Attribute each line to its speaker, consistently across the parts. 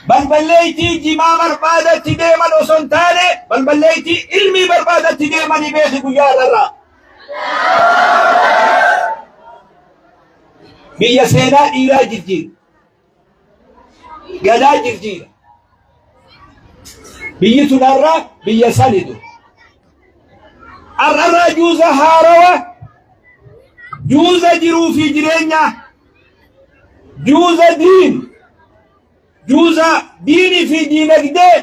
Speaker 1: Balballeeytii jimaa barbaadatti deeman osoo hin taane balballeeytii ilmii barbaadatti deemanii beeki guyyaa har'arraa. Biyya seenaa dhiiraa jijjiira. Gadaa jijjiira. Biyyi tun har'a biyya sanitu. Har'arraa juuza haarawa, juuza jiruu fi jireenyaa, juuza diin, juuza diinii fi diinagdee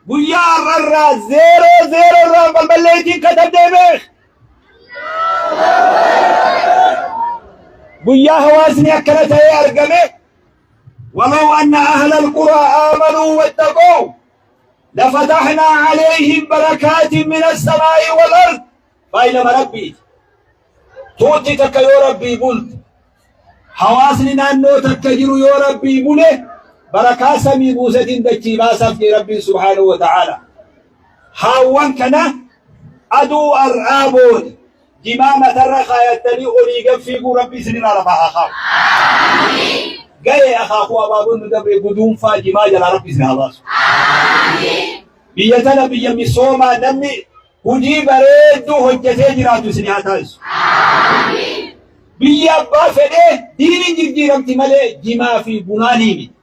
Speaker 1: guyyaa har'arraa zeeroo zeeroo irraa balballeetiin katabdee beek. Guyyaa hawaasni akkana ta'ee argame ولو أن أهل القرى آمنوا واتقوا لفتحنا عليهم بركات من السماء والأرض فإنما ربي توتي تك يا ربي بلت hawaasni naannoo takka jiru yoo rabbii bule barakaa samii buusetiin dachii baasaaf jee rabbiin subhaanahu wa ta'aala. Haawwan kana aduu har'aa booda jimaa matarra kaayattanii olii gad fiiguu rabbi isinirraa lafaa haa kaa'u. Ga'ee akaakuu abaaboon nu dabre guduunfaa jimaa jalaa rabbi isin haa baasu. Biyya tana biyya misoomaa namni hujii bareedduu hojjetee jiraatu isin haa taasisu. Biyya abbaa fedhee diiniin jijjiiramti malee jimaa fi bunaanii miti.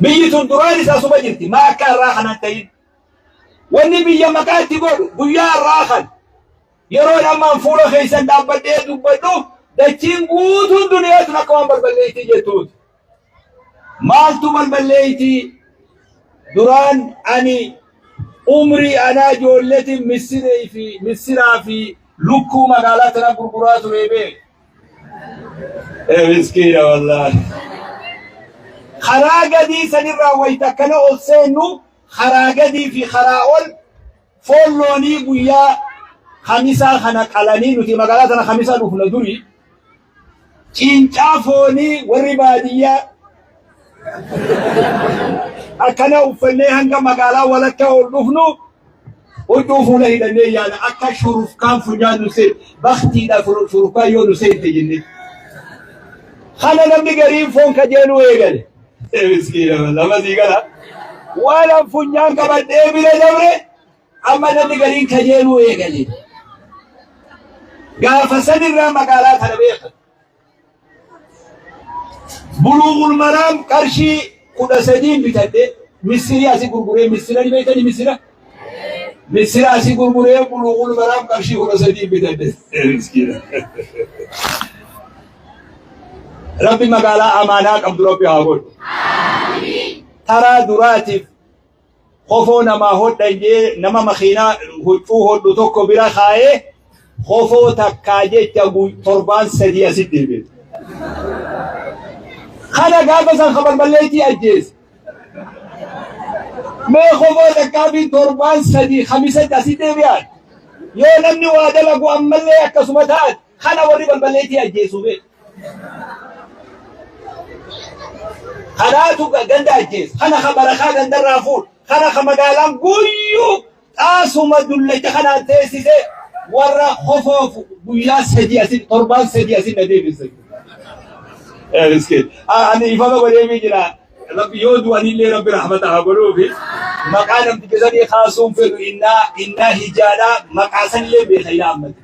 Speaker 1: Biyyi tun duraan isaa suma jirti maa akka har'aa kanaan ta'in. Wanni biyya maqaa itti godhu guyyaa har'aa kana yeroo ammaan fuula keessan dhaabbadhee dubbadhu dachiin guutuun duniyaa tun akka waan balballeettii jettuuti. Maaltu balballeeytii? Duraan ani umrii anaa ijoolletiin missiree fi missiraa fi lukkuu magaalaa tana gurguraa ture beek. Ee miskiina wallaahi. Karaa gadii sanirraa wayita akkana ol seennu karaa gadii fi karaa ol foon loonii guyyaa kamisaa kana qalanii nuti magaalaa tana kamisaa dhufna durii. Ciincaa foonii warri baadiyyaa akkana uffannee hanga magaalaa walakkaa ol dhufnu huccuu fuula hidhannee yaana akka shurufkaan funyaan nu seente baktiidha shurufkaan yoo nu seente jennee. Kana namni gariin foon kajeeluu eegale. Miskiina lama sii gala. Waan an funyaan qabadhee bira dabre Amma namni gariin kajeeluu eegale. Gaafa sanirraa magaalaa tana beekan. Buluuqul maraam qarshii 13 bitadhe missirii asii gurguree missira ni beektanii missira? Missira asii gurguree buluuqul maraam qarshii 13 bitadhe. Miskiina. Rabbi magaalaa amaanaa qabdu Rabbi haa godhu. Taraa duraatiif Kofoo namaa hodhan jee nama makiinaa huccuu hodhu tokko bira kaayee kofoo takkaa jecha torbaan sadii asitti deebi'e. Kana gaafa san kabalballeettii ajjeese. Mee kofoo takkaa fi torbaan sadii kamisatti asitti deebi'an. Yoo namni waa dalagu ammallee akkasuma ta'an kana warri balballeettii ajjeesu beeku. Kanaatu ganda ajjeesa. Kana ka barakaa gandarraa fuudha. Kana ka magaalaan guyyuu xaasuma dullacha kanaan teessise warra kofoof guyyaa sadii asin torbaan sadii asin na deebisa. Miskiin. Ani ifama godheefii jira. Rabbi yoo du'anillee rabbi rahmata haa godhuufi. Maqaa namticha sanii kaasuun fedhu innaa innaa hijaadhaa maqaa sanillee beeka ilaa ammatti.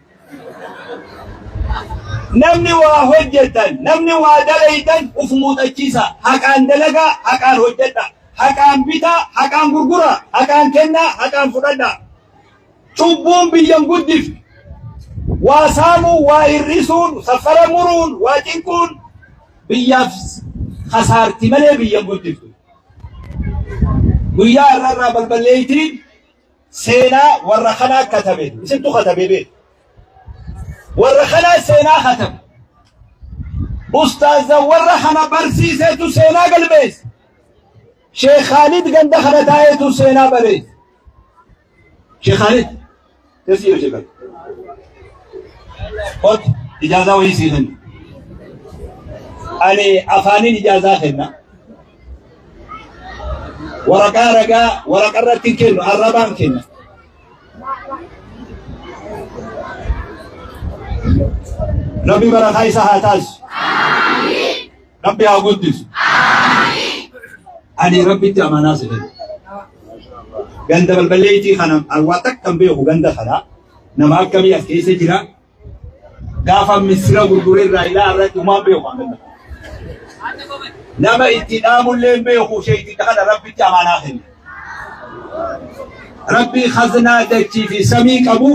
Speaker 1: Namni waa hojjettan, namni waa dalaytan uf muuxachiisa. Haqaan dalagaa, haqaan hojjedha. Haqaan bitaa, haqaan gurguraa, haqaan kennaa, haqaan fudhadha. Cubbuun biyyan guddiftu. Waa saamuu, waa hir'isuun, safara muruun, waa cinquun biyyaaf kasaarti malee biyyan guddiftu. Guyyaa irraa balballeeytiin Seenaa warra kanaa katabe isintu katabe beeku. Warra kanaa seenaa katabe. Ustaaza warra kana barsiiseetu seenaa galmeesse. Sheekh Khaalid ganda kana taa'eetu seenaa bareesse. Sheekh Khaalid teessii yoo sheekh Kot ijaazaa wayii sii kenna. Ani afaaniin ijaazaa kenna. Waraqaa ragaa waraqa irratti hin kennu arrabaan kenna. Rabbi barakaa isa haa taasisu. Rabbi haa guddisu. Ani Rabbitti amaanaa si kenna. Ganda balballeetii kana waa takka hin beeku ganda kana nama akkamii as keessa jira. Gaafa misira gurguree irraa ilaa irratti humaan beeku an ganda kana. Nama itti dhaamullee hin beeku sheeyticha kana Rabbitti amaanaa kenna. Rabbii khaznaa dachii fi samii qabu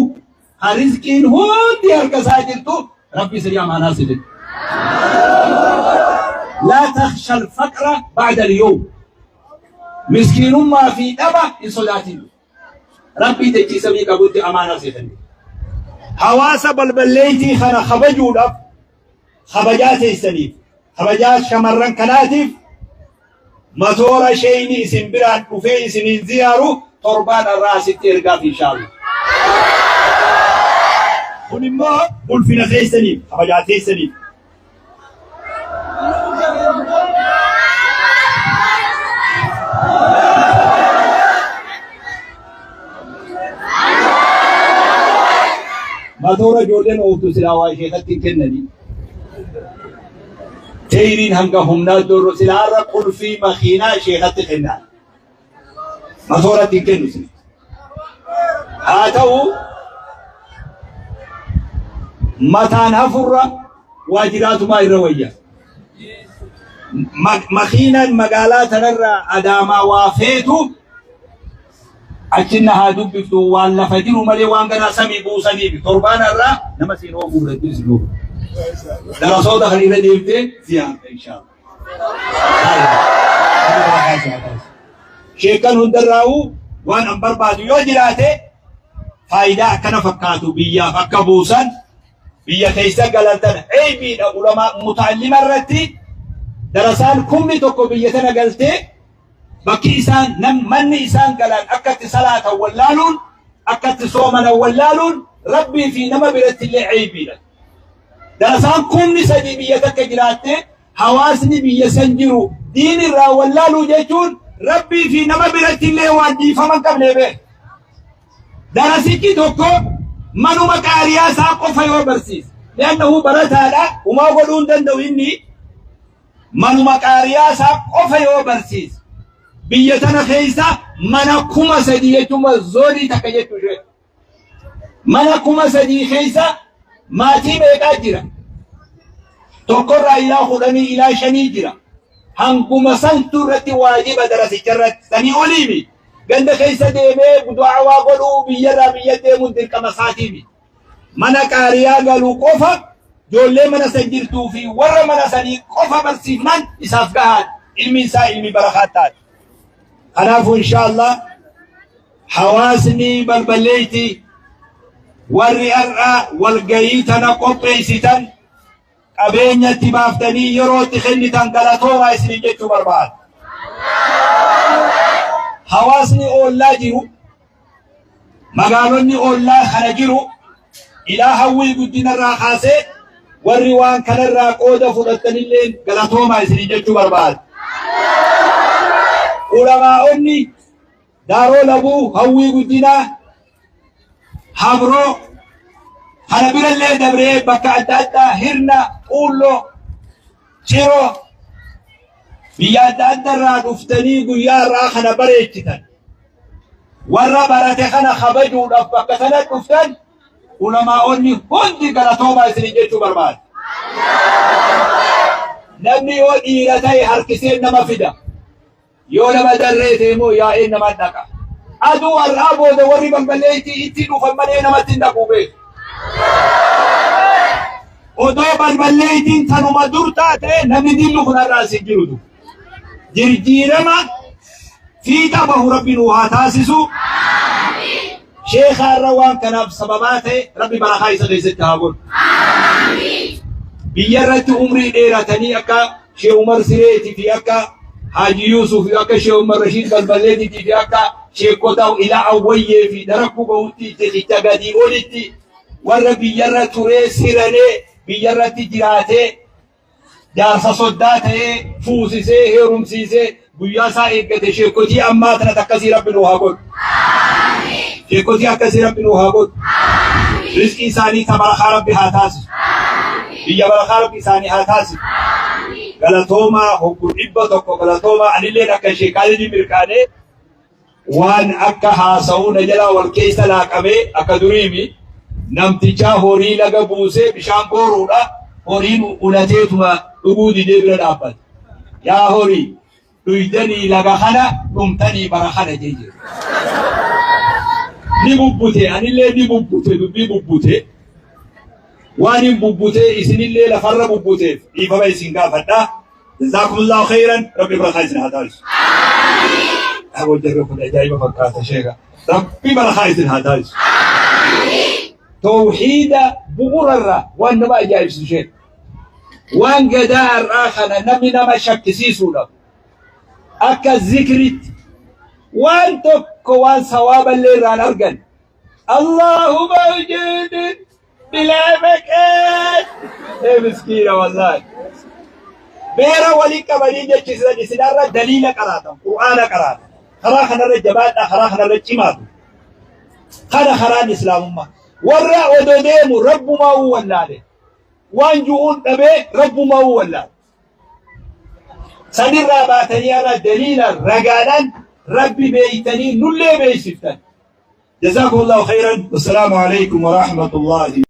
Speaker 1: ha rizqiin hundi harka isaa jirtu Rabbi sirrii amaanaa si kenna. Laa takhsha al-faqra ba'da al-yawm. Miskiinummaa fi dhaba hin sodaatin. Rabbii dachii samii qabutti amaanaa si kenne. Hawaasa balballeeytii kana kabajuudhaaf kabajaa teessaniif kabajaa shamarran kanaatiif matoora sheeyni isin biraan dhufee isiniin ziyaaru torbaan irraa asitti ergaaf inshaallah. Kun immoo ulfina keessaniif kabajaa teessaniif. Matoora ijoolleen ooftu silaa waa sheekatti hin kennanii. Teeyriin hanga humnaa dorro silaa irra qulfii makiinaa sheekatti kennaa. Matooratti hin kennu sila. Haa ta'u mataan hafurra waa jiraatumaa irra wayya. Makiinaan magaalaa tanarraa Adaamaa waa feetu achinna haa dubbiftu waan lafa jiru malee waan ganaa samii buusaniif torbaan irraa nama siin oofuu irratti isin oofu. Darasoota kan irra deemtee ziyaarta inshaallah. Sheekkan hundarraa'uu waan an barbaadu yoo jiraate faayidaa akkana fakkaatu biyyaaf akka buusan biyya keessa galantan eeybiidha ulamaa muta'allima irratti darasaan kumni tokko biyya tana galtee bakki isaan manni isaan galan akka itti salaatan wallaaluun akka itti soomanan wallaaluun rabbii fi nama biratti illee eeybiidha. Darasaan kumni sadii biyya takka jiraattee hawaasni biyya san jiru diin irraa wallaaluu jechuun rabbii fi nama biratti illee waan dhiifama hin qabne beek. Darasichi tokko manuma qaariyaa isaa qofa yoo barsiise. Li'annahu barataadha humaa godhuu hin danda'u inni manuma qaariyaa isaa qofa yoo barsiise. Biyya tana keessa mana 3000 jechuun zoonii takka jechuu ishee. Mana 3000 keessa maatii meeqaa jira? Tokkorraa ilaa 10 ilaa 5 jira. Hanguma santu irratti waajiba darasicha irratti sanii oliimi. Ganda keessa deemee du'aawaa godhuu biyyarraa biyya deemuun dirqama isaatiimi. Mana qaariyaa galu qofa ijoollee mana san jirtuu fi warra mana sanii qofa barsiifnaan isaaf gahaadha. Ilmi isaa ilmi barakaa taate. Kanaafuu inshaallah hawaasni balballeeyti warri har'a walgayii tana qopheessitan qabeenya itti baaftanii yeroo itti kennitan galatoomaa isiniin jechuu barbaada. Hawaasni oollaa jiru magaalonni oollaa kana jiru ilaa hawwii guddinarraa kaasee warri waan kanarraa qooda fudhattanillee galatoomaa isiniin jechuu barbaada. Ulamaa'onni Daaroo Labuu, Hawwii Guddinaa, Habroo, kana birallee dabree bakka adda addaa Hirna, Xuulloo, Ciroo, biyya adda adda irraa dhuftanii guyyaa har'aa kana bareechitan. Warra barate kana kabajuudhaaf bakka sana dhuftan ulamaa'onni hundi galatoomaa isiniin jechuu barbaada. Namni yoo dhiira ta'e harkisee nama fida. Yoo nama darree ta'e immoo yaa'een nama dhaqa. Aduu har'aa booda warri balballeetti itti dhufan malee namatti hin dhaqu beeku. Odoo balballeettiin tanuma dur taate namni dillu kun har'aa sin jirutu. Jirjiirama fiixa bahu rabbi nuu haa taasisu. Sheekha irra waan kanaaf sababaa ta'e rabbi barakaa isa keessatti haa godhu. Biyya irratti umrii dheeratanii akka Sheekh Umar Sireetii fi akka Haaji Yuusuf fi akka Sheekh Umar Rashiid Balballeetiitii fi akka sheekota ilaa Awwayyee fi darakkuu bahutti jechicha gadii olitti warra biyyarra turee siranee biyyarratti jiraatee jaarsa soddaa ta'ee fuusisee heerumsiisee guyyaa isaa eeggate sheekotii ammaa tanatti akkasii rabbi nuu haa godhu. Sheekotii akkasii rabbi nuu haa godhu. Rizqii isaanii ta barakaa rabbi haa taasisu. Biyya barakaa rabbi isaanii haa taasisu. Galatoomaa hoggu 100 galatoomaa anilleen akka sheekaalini mirqaanee waan akka haasa'uu na jalaa wal keessa laaqamee akka duriimi namtichaa horii laga buusee bishaan booruudha horiin ulateetuma dhuguu didee bira dhaabbate. Yaa horii dhuydanii laga kana dhumtanii bara kana jee jira. Ni bubbute anillee ni bubbute dubbii bubbute waan hin bubbutee isinillee lafarra bubbuteef dhiifama isin gaafadha. Jazaakumullahu khayran rabbi barakaa isin haa taasisu. Aboo jarri kun ajaa'iba fakkaata sheeka. Rabbi barakaa isin haa taasisu. Tawhiida bu'urarra waan nama ajaa'ibsiisu sheeka. Waan gadaa har'aa kana namni nama shakkisiisuudhaaf akka zikritti waan tokko waan sawaaballee irraan argan Allahu mawjuudun bilaa maqaan ee miskiina wallaahi beera walii qabanii jechisisan isinarra daliila qaraatan qur'aana qaraatan karaa kanarra jabaadhaa karaa kanarra cimaatu kana karaan islaamummaa warra odoo deemu rabbumaa uu wallaale waan ju'uun dhabee rabbumaa uu wallaale Sanirraa baatanii har'a daliila ragaadhaan Rabbi beeytanii nullee beeysiftan. Jazaakumullahu khayran. Wassalaamu alaikum wa rahmatullahi.